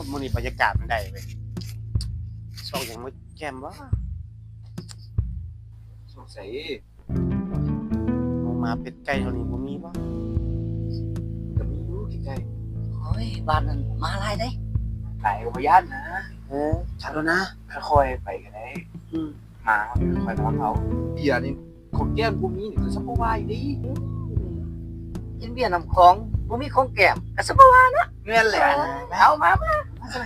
ມື້ນີ້ບັນຍາກາດມັນໄດ້ເວີຍ. ຊ່ອງຫຍັງມາແຈ່ມວະ? ຊ່ອງໃສ? ໝູໝາເປັດໄກ່ເຮົານີ້ບໍ່ມີບໍ່? ກໍມີຢູ່ໃກ້ໆ. ໂອ້ຍ ບ້ານນັ້ນໝາຫຼາຍເດ້. ຫຼາຍກໍບໍ່ຢ້ານນະ. ເອີ ຈັດໂລດນະ. ຄ່ອຍໆໄປກໍໄດ້. ອືມ ໝາເຮົານີ້ຄ່ອຍລະວັງເອົາ. ເບຍນີ້ ຂອງແກ້ມບໍ່ມີນີ້ກໍສະບໍ່ວ່າອີກເດ້. ກິນເບຍນ້ຳຂອງ ບໍ່ມີຂອງແກ້ມກໍສະບໍ່ວ່າເນາະ. ແມ່ນແຫຼະ. ເອົາ ມາ ມາ ມາ.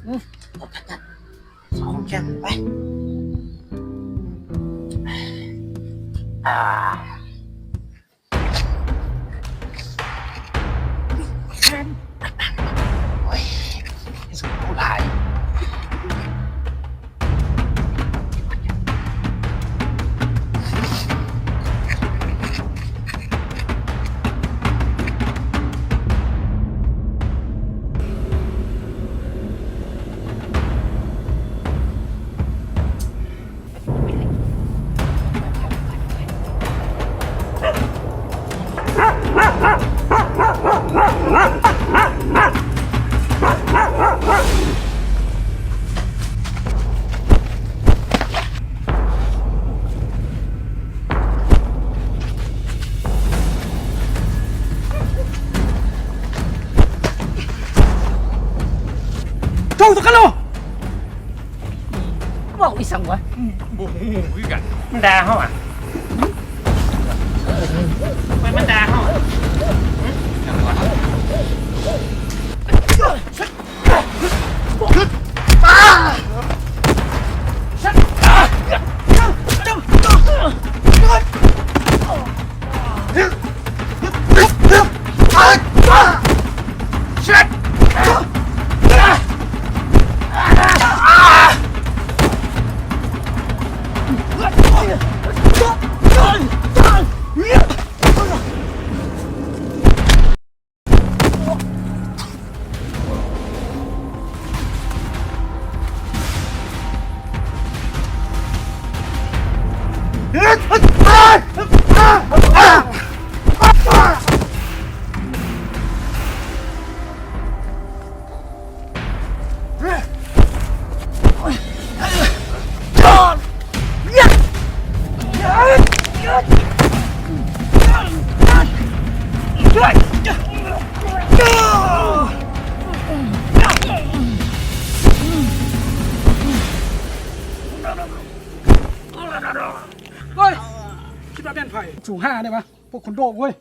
ອືມ ຈັດ ຈັດ ຈັດ ຂອງແກ້ມໄປ. ອ່າ ໂອ້ຍ ເຮັດຫຍັງຜູ້ຫຼາຍ. ເຈົ້າຕະກະໂລ! ເວົ້າອີ່ຫຍັງວະ? ບໍ່ຮູ້ຄືກັນ. ມັນດ່າເຮົາອະ? ມັນ ມັນດ່າເຮົາອະ? ຫຍັງວະ? ເຮີ້ຍ ຄິດວ່າແມ່ນໃຜ? ສູງຫາໄດ້ປະ ພວກຄົນໂດກເວີຍ.